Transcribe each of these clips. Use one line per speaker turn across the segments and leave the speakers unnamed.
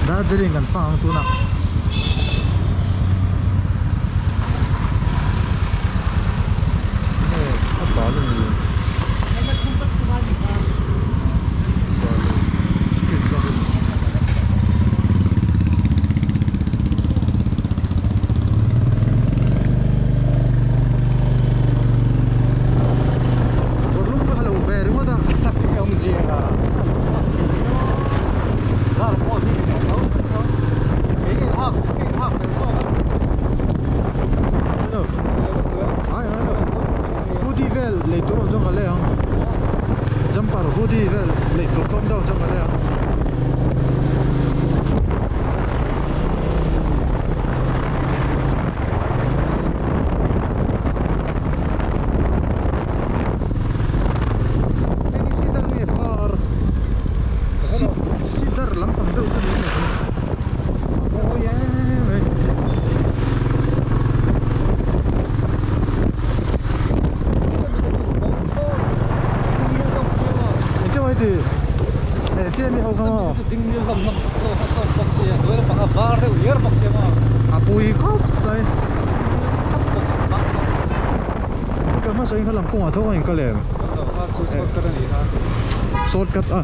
Darjeeling kan fang ang tunah. Nge a bal a ni. Screen zawk in. Kawrlum ka lo ve ringawt a. Hoodie vel lei tur awm chuan ka lei ang jumper hoodie vel lei tur tlawm deuh chuan ka lei ang. Hei hi sitar nge var sitar lampang deuh chu niin a hria a mawi em mai. Engtin mai tih eh chian hi ho kha maw a pui khawp mai ka hmasa in kha lam kawngah thawk a in kal em short cut a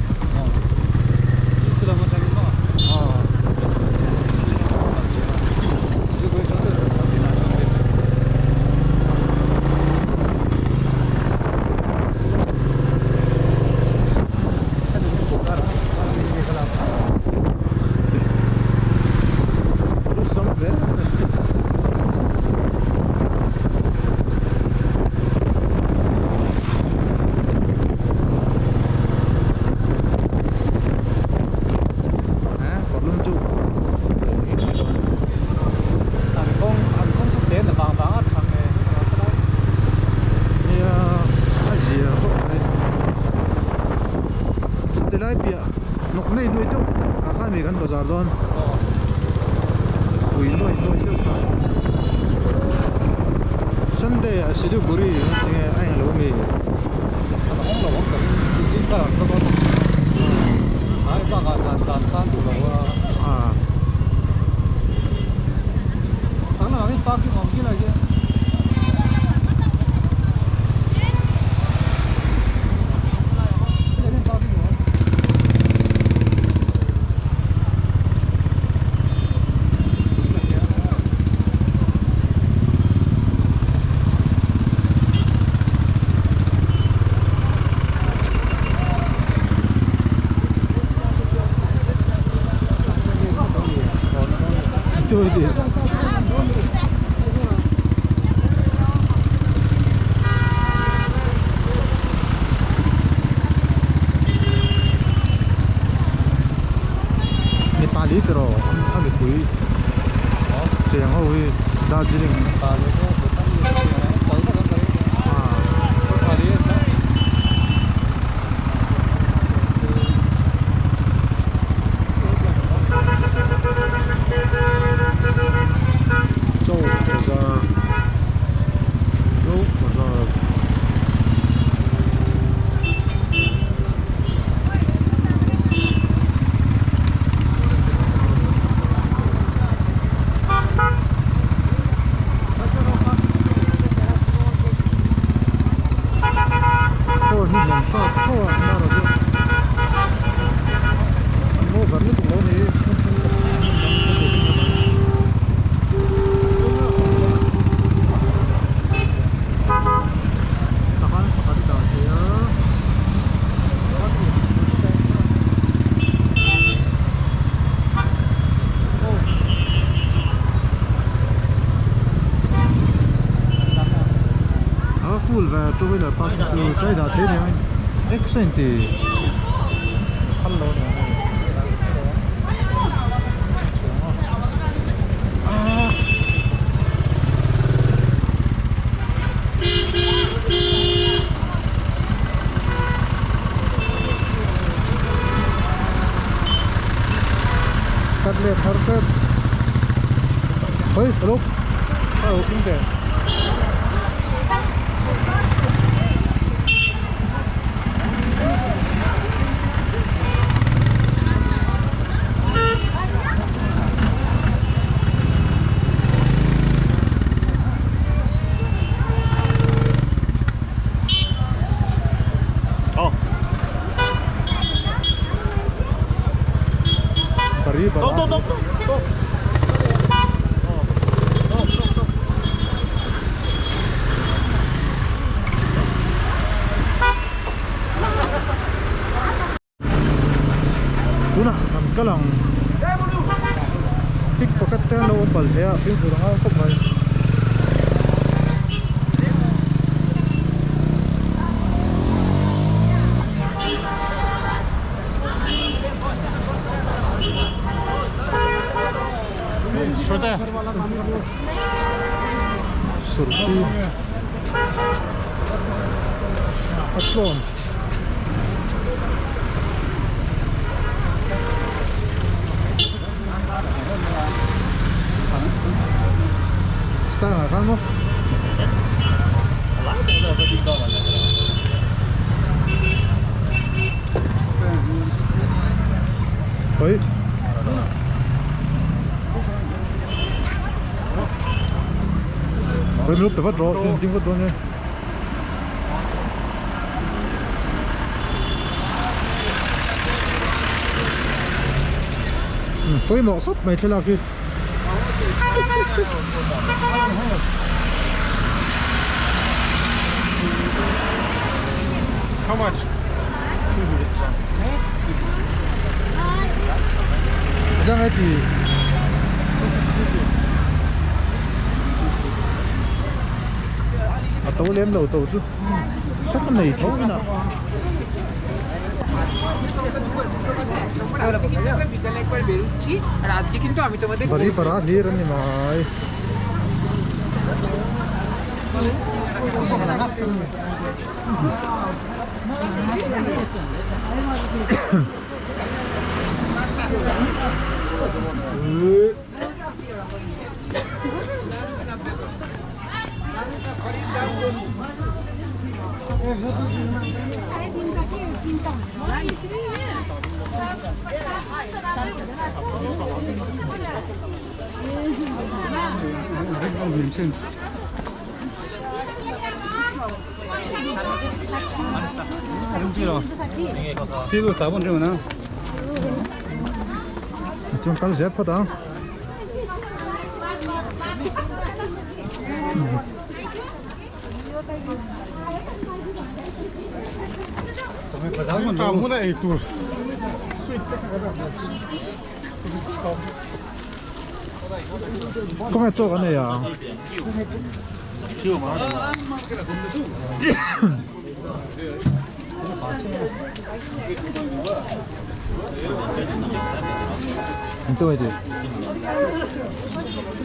Nia a zia khawp mai chuti lai piah nawk nei nuai deuh ah khan mi kan bazar dawn pui nuai nuai deuh kha Sunday ah Siliguri enge a englo ami. Nepali tiraw a mipui cheng ho hi Darjeeling Chowk Bazar Chowk Bazar Aw hi lian fak tho a mar a chu an over lutuk lo ni hmun thenkhat hmun dang ka hmuh thin kha Takhan pakhat i dah thei a. A full ve two wheeler parking chu chai dah thei nia accent tih phal lo nia hei ah. Cắt leh thar hrep Hei hello Hello king teh Bari bara Tunah kan kal ang pickpocket te an lo awm bal thei a fimkhur a ngai khawp mai. Surti a tlawn. Stang ah khan maw? Oi. Oi min pe vat rawh, ding ding vat dawn e. Pawimawh khawp mai thlalak hi.
How much?
Zang ai ti. A to lem lo to chu. Sak a nei tho in a. Bari para hlir an ni mai. Chuan kal zel phawt ang. Kawng chaw kan ei ang. An tu ti.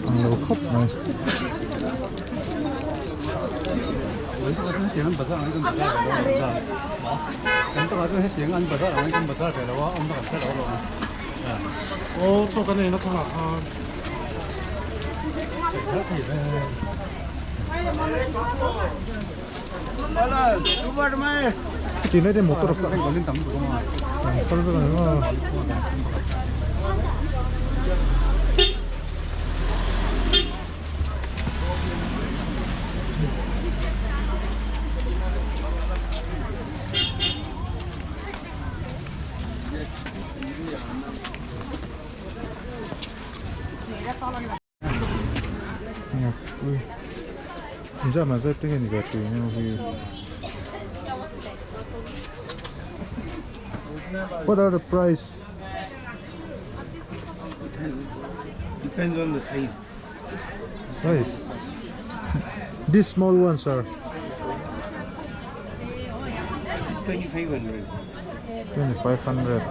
Ang lo khawp mai.
Aw chaw kan ei na thlalak khan.
Tin lai te motor a kal vek a ni maw. What are the price?
Depends on the size.
Size. These small ones are
It's 2500.
2500.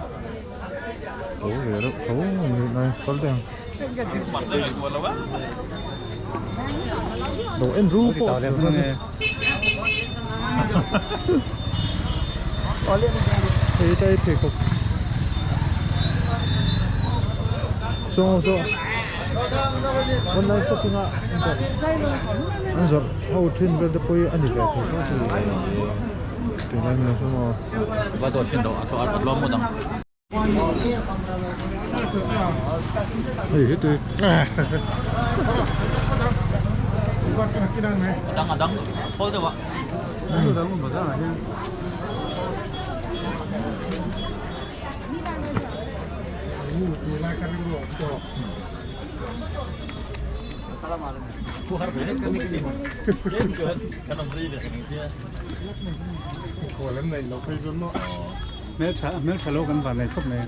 Oh, ve reuh tho ni nai kal deuh ang. Lo en ru pawh Hei ta i pheikhawk saw saw online shopping a an zawrh ho thin vel te pawh hi a ni ve thei tho chu tunlai mai saw maw. Hei hi tui.
Hmeltha lo kan van nei khawp mai.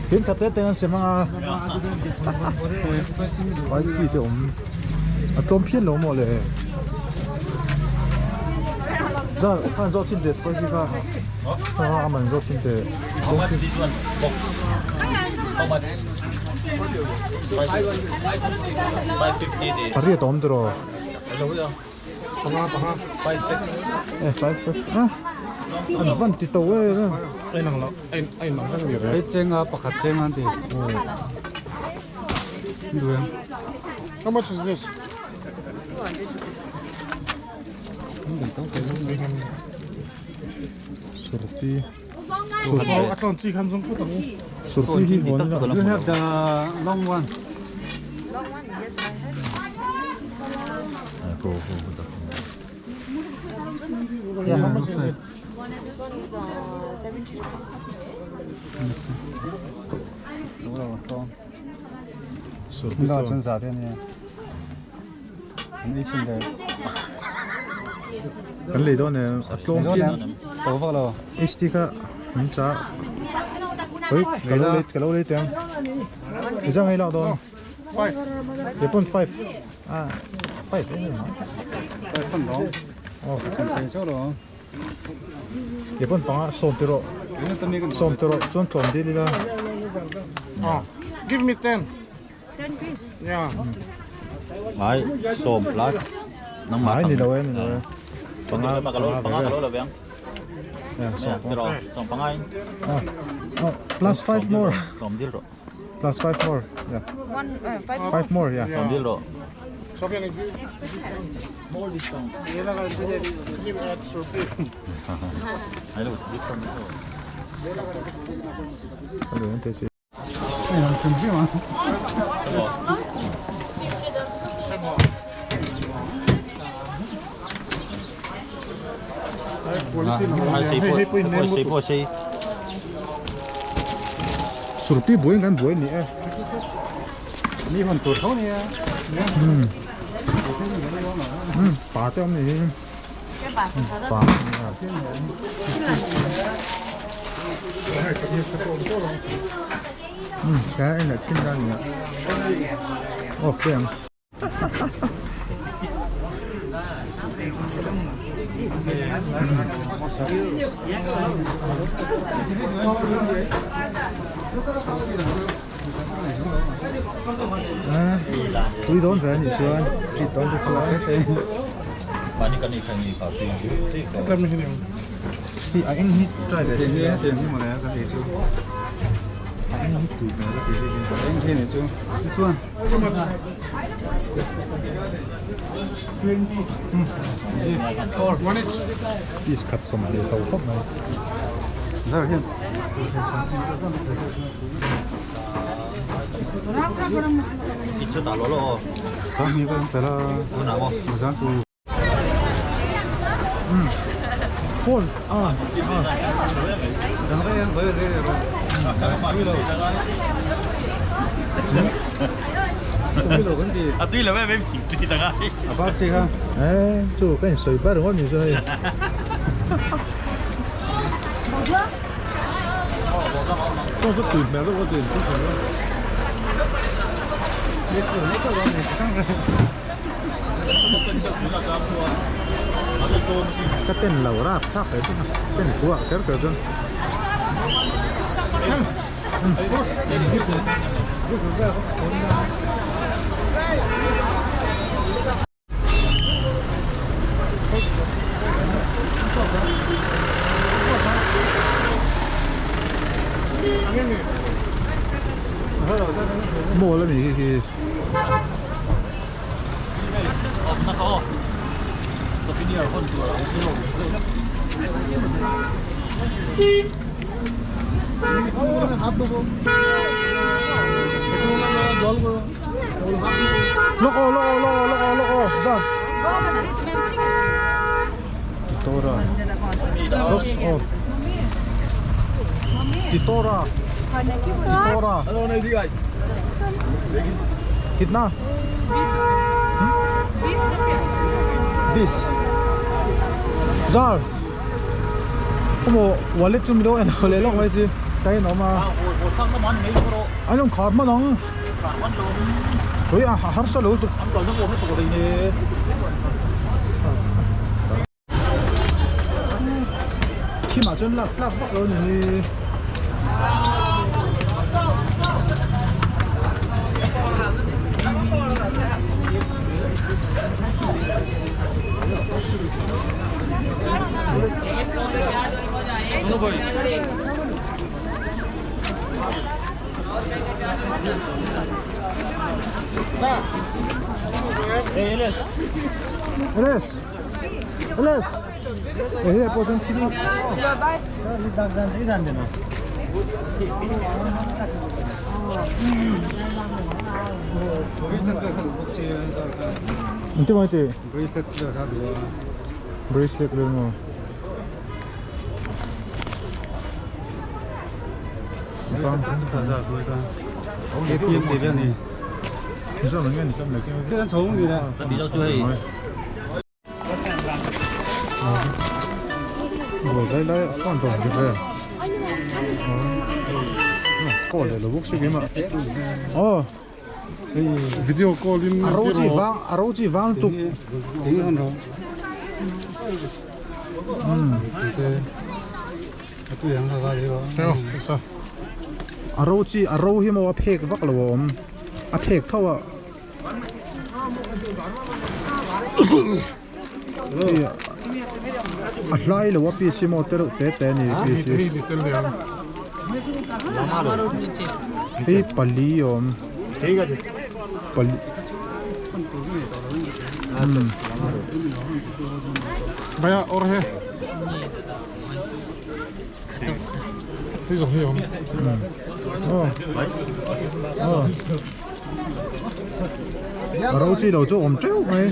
Fim khat te te an sem anga spicy te awm a tlawm phian lo maw le za khan zawk chin te spicy kha a man zawk chin te.
How much this one box? How much? 550 di.
Pariat awm tiraw?
Hello ya.
Panga panga.
5 six.
Eh 5 six. Ah. An van ti to e na.
Ai nang lo. Ai ai nang sang việc. Ai cheng a pakhat cheng an ti. Duem. How much is this?
Surti.
Surti hi huan la. You have the long one.
Long one, yes, I have.
Go go go.
Yeah, how much is it?
This one is 70 rupees.
Surti.
Chun za te ni. An ei chun de.
Kan lei dawn e a tlawm phian.
To vak lo.
HT kha an cha. Oi, ka lo lei ka lo lei teh ang. I zang ei lak dawn.
5.
Ke pawn 5. Ah, 5 em em.
5 fan lo.
Oh,
Sam cheng chauh lo.
Ke pawn panga sawm ti rawh. Sawm ti rawh chuan tlawm dil ila.
Ah, give me 10.
10 piece.
Yeah.
Ngai sawm plus nangmah
Ngai ni lo e ni lo e.
Panga panga panga ka lo lo veng.
Yeah, sawm
Tiro sawm panga in.
Ah. Oh, plus 5 more.
Sawm dil rawh.
Plus 5 more. Yeah.
One, 5
5 more, yeah.
Sawm dil rawh.
So can I give
More discount.
Give that surprise.
Ai lo discount dil rawh.
Hello, te si. Surpi buai kan buai ni e.
Mi hon tur tho nia.
Pa te awm ni hi. Pa. Cái anh là chuyên gia nhỉ? Off đây. À, tui dawn ve anih chuan treat dawn te chuan hi a eng hi try ve thin nia a eng hi tui hmel ka ti
This one.
Piece khat sawm leh to khawp mai. Phone ah ah. Eh chu ka insawi ber ringawt ni chu hei. Chaw chu tui hmel deuh a tui inchhung thei a. Ka ten lo rap thlak hle chu ten khuah kher kher chuan. Aizawl ami khi khi. Lawk aw lawk aw lawk aw lawk aw lawk aw zan. Titora. Oops aw. Titora. Titora. Kitna? Bis. Zar. Khaw wallet chu milo en leh lawk mai si. Ka en awm a. An rawn khar hman ang. Ui a harsa lo tuk. Thimah chuan lak tlak vak lo a ni hi. Eles! Eles! Eh, he pawh chuan thil Engtin mai tih? Bracelet vel maw?
Video call in
a ro chi vang a ro chi vang tuk a ro chi a ro hi maw a phek vak lo a awm a phek tho a a hlai lo a piece hi maw te reuh te te a ni piece hi hei pali a awm pali
Bhaiya aur hai Hei zawng hi a awm.
Aw. Aw. A ro chi lo chu awm teuh mai.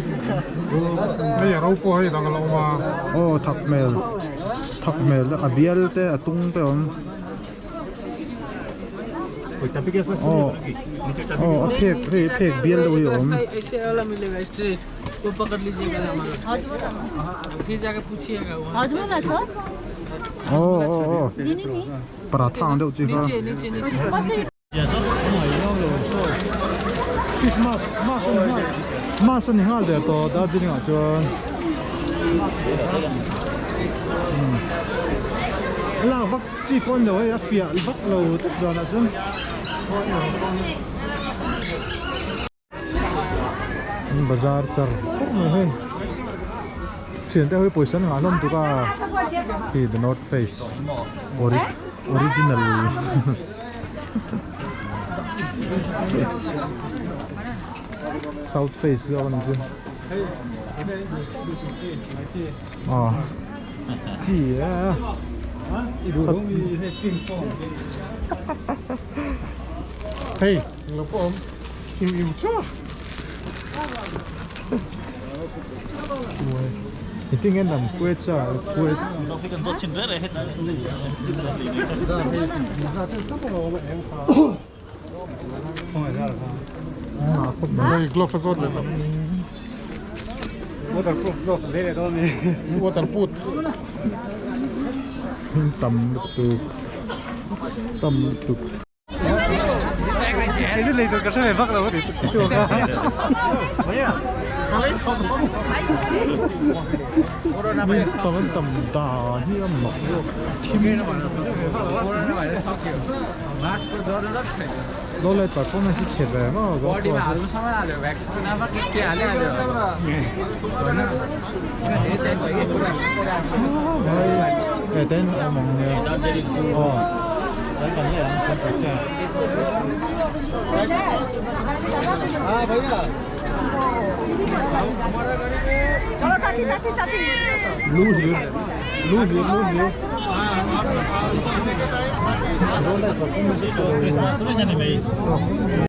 Hei a ro pawh hei dang a lo awm a.
Aw thak hmel. Thak hmel a bial te a tung te a awm. Aw aw a phek hei a phek bial deuh hi a awm. Aw aw aw paratha ang deuh chi kha. Christmas mass a ni nghal mass a ni nghal der tawh Darjeeling ah chuan. Lak vak chi pawh a ni lo hei a fiah vak lo tlat zanah chuan. Bazar char char mai hei thiante ho hi pawisa an ngah hlawm tuk a khi the north face original south face zawk a ni chu aw chi a
Hei lo pawh awm im im chu
I think en lam kuai cha kuai
Hei glove a zawt leh tawh
Waterproof glove leh dawn ni
Waterproof
Tam lutuk tam lutuk Mi tam an tam dan hi a mak zawk thim Low light performance hi chhe ve maw GoPro hi. Hei ten a awm ang nia aw.
Lu hlir lu hlir lu hlir.
Don't like performance.
Christmas